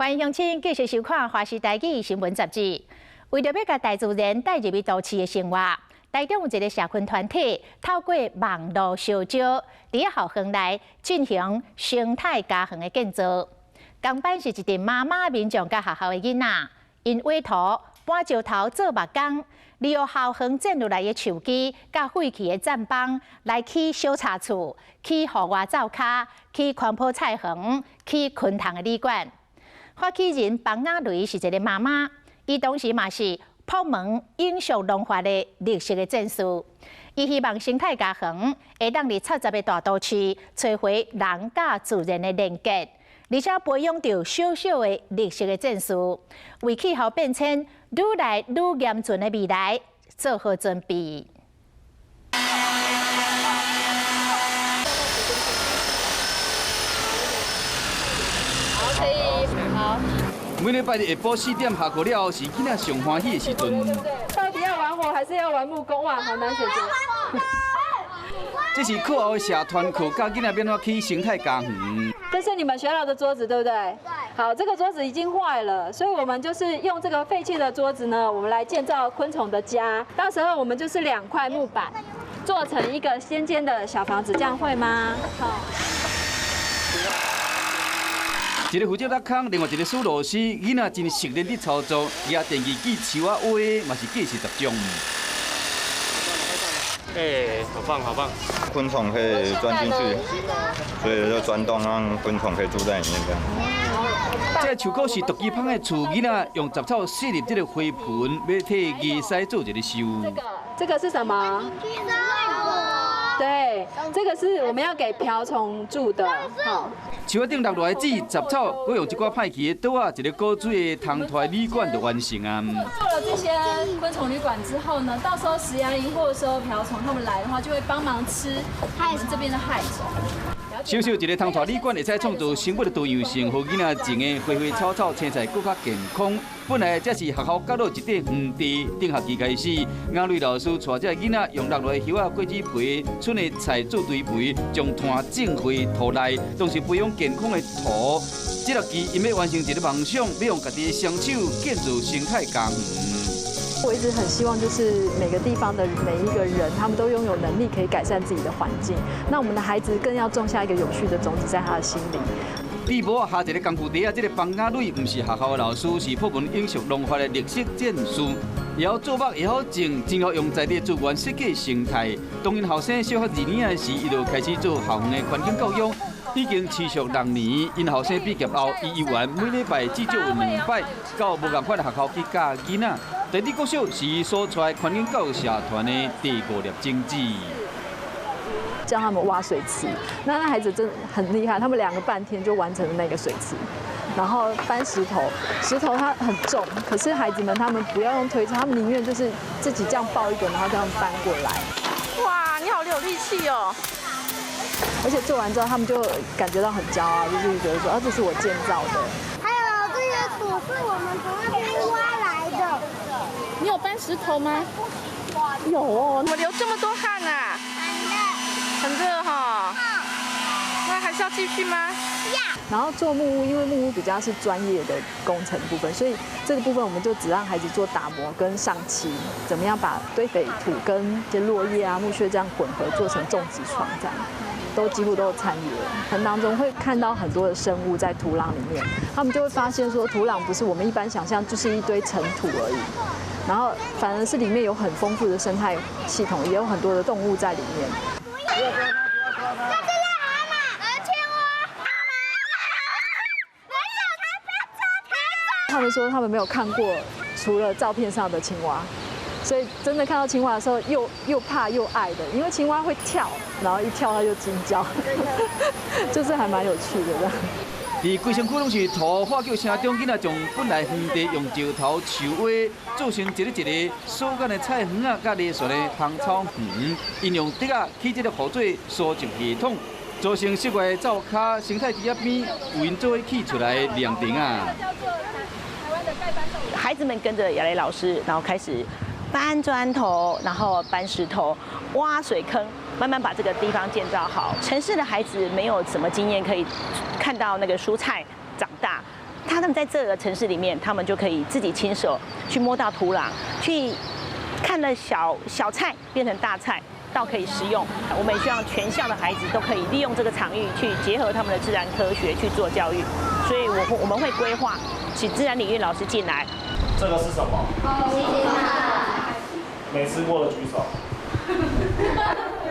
歡迎鄉親繼續收看《華視台語新聞雜誌》。為著欲共大自然帶入去都市的生活，台中有一个社群團體透過網路相招，佇校園內進行生態家園的建造。工班是一陣媽媽、民眾佮學校的囡仔，𪜶挖土、搬石頭做木工，利用校園剪落來的樹枝、佮廢棄的棧枋來起小茶厝、起戶外灶跤、起寬坡菜園、起昆蟲的旅館。發起人房雅蕾是一个媽媽，伊同時嘛是朴門永續農法的綠色的戰士。伊希望生態家園會當佇嘈雜的大都市揣回人佮自然的連結，而且培養著小小的綠色的戰士，為氣候變遷愈來愈嚴峻的未來做好準備。好，可以，好。每禮拜日下晡4點下課了後，是囡仔上歡喜的時陣。到底要玩火還是要玩木工？哇，好難選擇。這是課後的社團課，教囡仔欲按怎起生態家園。這是你們學校的桌子，對不對？對。好，這個桌子已經壞了，所以我們就是用這個廢棄的桌子呢，我們來建造昆蟲的家。到時候我們就是兩塊木板做成一個尖尖的小房子，這樣會嗎？好。一个負責木工，另外一个鎖螺絲，囡仔真熟練佇操作，舉電鋸鋸樹仔挖，嘛是計時十種。哎，好棒，好棒！昆蟲可以鑽進去，所以就鑽洞讓昆蟲可以住在裡面這樣。這個樹果是毒枝蜂的厝，囡仔用雜草設立這个花盆，欲替藝師做一个秀。這個是什麼？對，這個是我們要給瓢蟲住的。好。樹仔頂落落來的籽雜草，閣用一寡歹去的桌仔，一个古水的窗台旅館就完成啊。做了這些昆蟲旅館之後呢，到時候食蚜蠅或者說瓢蟲他們來的話，就會幫忙吃我們這邊的害蟲。小小一个窗台旅館，會使創造生物的多樣性，予囡仔種的花花草草、青菜閣較健康。本來這是學校角落一塊園地，頂學期開始，雅蕾老師帶這个囡仔用落來的葉仔、果子皮、剩的菜做堆肥，將炭種回土內，同時培養健康的土。這學期𪜶欲完成一个夢想，欲用家己的雙手建造生態家園。我一直很希望，就是每個地方的每一個人，他們都擁有能力可以改善自己的環境。那我們的孩子更要種下一個永續的種子在他的心裡。地母下一个功夫底啊，這个房雅蕾毋是學校的老師，是朴門永續農法的綠色戰士，會曉做木，會曉種，真會用在地資源設計生態。當𪜶後生小學二年級時，伊就開始做校園的環境教育，已經持續6年。𪜶後生畢業後，伊猶原每禮拜至少有兩擺到無仝款的學校去教囡仔。第二國小是伊所帶環境教育社團的第五粒種子。教他們挖水池，那孩子真的很厲害，他們兩個半天就完成了那個水池。然後搬石頭，石頭它很重，可是孩子們他們不要用推車，他們寧願就是自己這樣抱一個，然後這樣搬過來。哇，你好有力氣哦！而且做完之後，他們就感覺到很驕傲，就是覺得說啊，這是我建造的。還有這些土是我們從那邊挖來的。你有搬石頭嗎？有哦，我流這麼多汗啊！很熱哈。那還是要繼續嗎？要。然後做木屋，因為木屋比較是專業的工程部分，所以這個部分我們就只讓孩子做打磨跟上漆，怎麼樣把堆肥土跟一些落葉啊、木屑這樣混合做成種植床，這樣都幾乎都有參與了。很當中會看到很多的生物在土壤裡面，他們就會發現說，土壤不是我們一般想象就是一堆塵土而已，然後反而是裡面有很豐富的生態系統，也有很多的動物在裡面。他們說他們沒有看過除了照片上的青蛙，所以真的看到青蛙的時候又怕又愛的，因為青蛙會跳，然後一跳它就驚叫，就是還蠻有趣的這樣。佇規身軀攏是土，喊叫聲中，囡仔將本來園地用石頭、樹葳做成一个一个小眼的菜園仔，佮連續的芳草園，𪜶用竹仔起這个雨水收集系統，做成室外的灶跤、生態池仔邊，有𪜶做伙起出來的涼亭啊。孩子們跟着雅蕾老師，然後開始搬磚頭，然後搬石頭，挖水坑，慢慢把這個地方建造好。城市的孩子沒有什麼經驗可以看到那個蔬菜長大，他他们在这个城市里面，他们就可以自己亲手去摸到土壤，去看了小小菜变成大菜，到可以食用。我们也希望全校的孩子都可以利用这个场域去结合他们的自然科学去做教育。所以我们会规划请自然领域老师进来。这个是什么？没吃过的举手。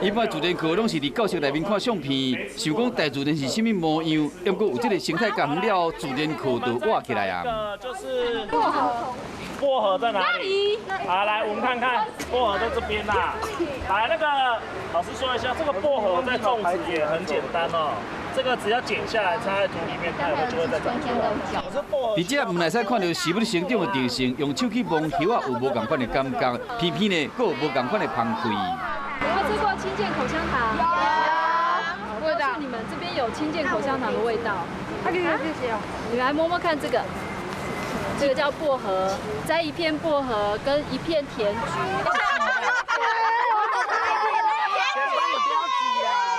一般自然课拢是伫教室内面看相片，想讲大自然是啥物模样，毋过有这个生态家园了，自然课就活起来啊。就是薄荷，薄荷在哪里？好，来我们看看，薄荷在这边啦。来，那个老师说一下，这个薄荷在种植也很简单哦。这个只要剪下来插在土里面，它就会再长出来。伫这毋但会使看著植物生长的特性，用手去摸叶仔有无仝款的感觉，偏偏呢，阁有无仝款的芳气。有没有吃过氢键口香糖？有。我告诉你们，这边有氢键口香糖的味道。这些哦。你来摸摸看这个，这个叫薄荷，摘一片薄荷跟一片甜菊。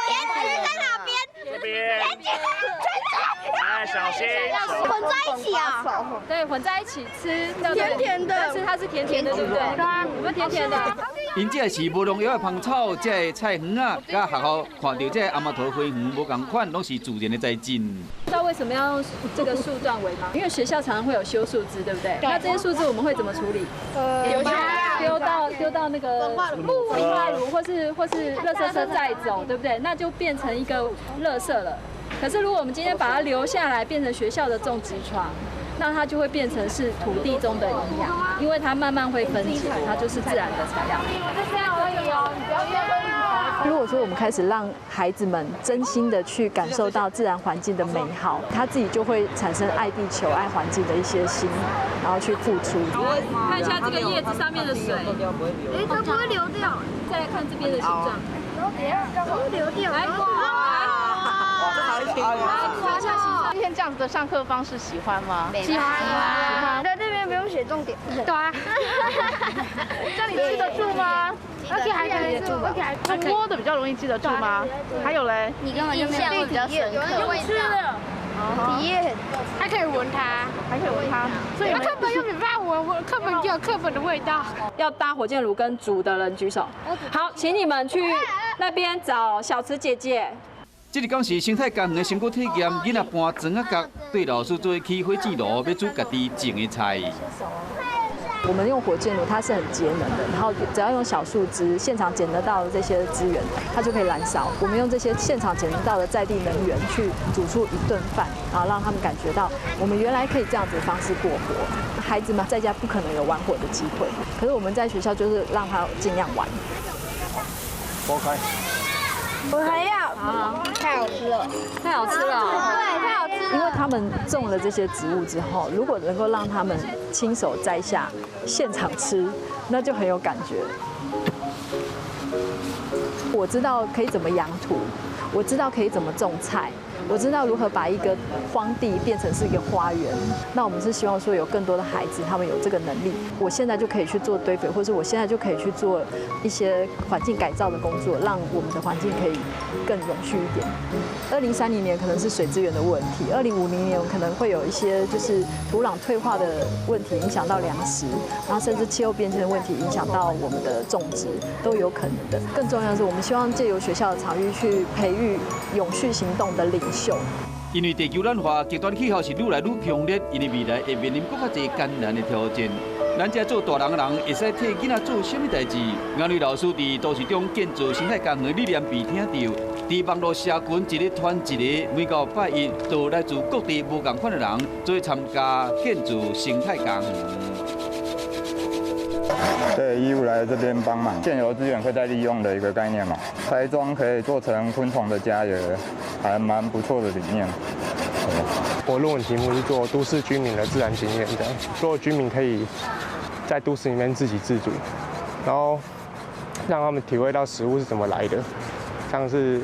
甜菊在哪边？这边。哎，小心。混在一起啊？对，混在一起吃，甜甜的，但是它是甜甜的，对不对？对啊，有没有甜甜的？𪜶这是无农药的芳草，这个菜园仔，佮学校看著这个阿妈桃花园无仝款，拢是自然的栽种。知道为什么要用这个树状围吗？因为学校常常会有修树枝，对不对？那这些树枝我们会怎么处理？丢到那个焚化炉，或是垃圾车载走，对不对？那就变成一个垃圾了。可是如果我们今天把它留下来，变成学校的种植床，那它就会变成是土地中的营养，因为它慢慢会分解，它就是自然的材料。如果说我们开始让孩子们真心的去感受到自然环境的美好，他自己就会产生爱地球、爱环境的一些心，然后去付出。看一下这个叶子上面的水，哎，它不会流掉。再来看这边的形状，不会流掉。来，来，看一下形状。今天这样子的上课方式喜欢吗？喜欢。喜欢。在这边不用写重点。对啊。这样你记得住吗？而且还可以记，而且还摸的比较容易记得住吗？还有嘞，你根本就没有比较深刻。用吃的，体验，还可以闻它，还可以闻它。所以课本又没办法闻，我课本就有课本的味道。要搭火箭炉跟煮的人举手。好，请你们去那边找小池姐姐。这个讲是生态家园的成果体验，囡仔搬砖仔角，缀老师做伙起火箭炉，欲煮家己种的菜。我们用火箭炉，它是很节能的，然后只要用小树枝，现场捡得到的这些资源，它就可以燃烧。我们用这些现场捡得到的在地能源去煮出一顿饭，然后让他们感觉到我们原来可以这样子的方式过活。孩子们在家不可能有玩火的机会，可是我们在学校就是让他尽量玩。拨开。我还要，太好吃了，太好吃了，对，太好吃了。因为他们种了这些植物之后，如果能够让他们亲手摘下，现场吃，那就很有感觉。我知道可以怎么养土，我知道可以怎么种菜。我知道如何把一个荒地变成是一个花园。那我们是希望说有更多的孩子，他们有这个能力。我现在就可以去做堆肥，或者我现在就可以去做一些环境改造的工作，让我们的环境可以更永续一点。2030年可能是水资源的问题，2050年可能会有一些就是土壤退化的问题影响到粮食，然后甚至气候变迁的问题影响到我们的种植都有可能的。更重要的是，我们希望借由学校的场域去培育永续行动的领袖。因为地球暖化，极端气候是愈来愈强烈，𪜶的未来会面临阁较济艰难的挑战。咱这做大人的人会使替囡仔做啥物代志？颜蕊老师伫都市中建造生态家园的理念被听著，伫网路社群一个传一个，每到拜一都来自各地无仝款的人做伙参加建造生态家园。对，义务来这边帮忙，现有资源可以再利用的一个概念嘛。拆装可以做成昆虫的家园，还蛮不错的理念。我论文题目是做都市居民的自然经验的，所有居民可以在都市里面自给自足，然后让他们体会到食物是怎么来的，这样是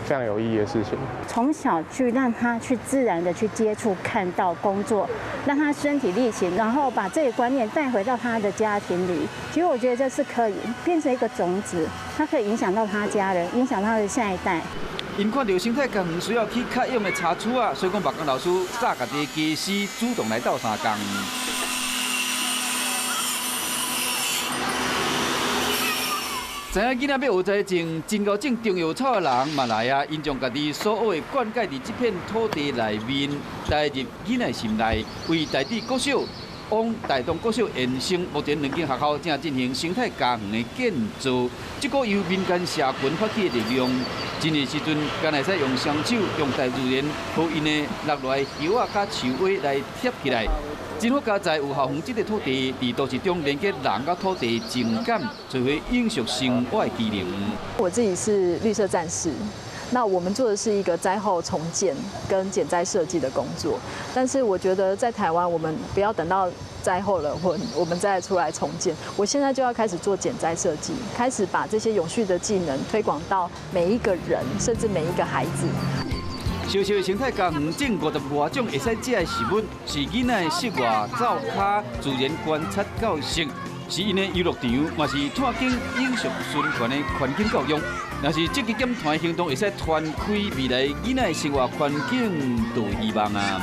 非常有意义的事情。从小去让他去自然的去接触、看到工作，让他身体力行，然后把这个观念带回到他的家庭里。其实我觉得这是可以变成一个种子，它可以影响到他家人，影响他的下一代。𪜶看著生態家園需要起較勇的柴厝仔，所以講木工老師早家己家私主動來鬥相共。知影囡仔欲學栽種，真𠢕種中藥草的人嘛來啊！𪜶將家己所學的灌溉佇這片土地內面，帶入囡仔心內，為大智國小往大同國小延伸，目前兩間學校正進行生態家園的建造。這個由民間社群發起的力量，真濟時陣，敢會使用雙手用大自然予𪜶的落來葉仔佮樹尾來貼起來。真好佳哉有校園這個土地，佇都市中連結人佮土地情感，做伙永續生活的機能。我自己是綠色戰士，那我們做的是一個災後重建跟減災設計的工作。但是我覺得在台灣，我們不要等到災後了，我們再出來重建。我現在就要開始做減災設計，開始把這些永續的技能推廣到每一個人，甚至每一個孩子。小小的生態家園種五十外種會使食的食物，是囡仔的室外灶跤自然觀察教室，是𪜶的遊樂場，嘛是拓景永續循環的環境教育。若是積極減碳行動，會使傳開未來囡仔的生活環境，就希望啊！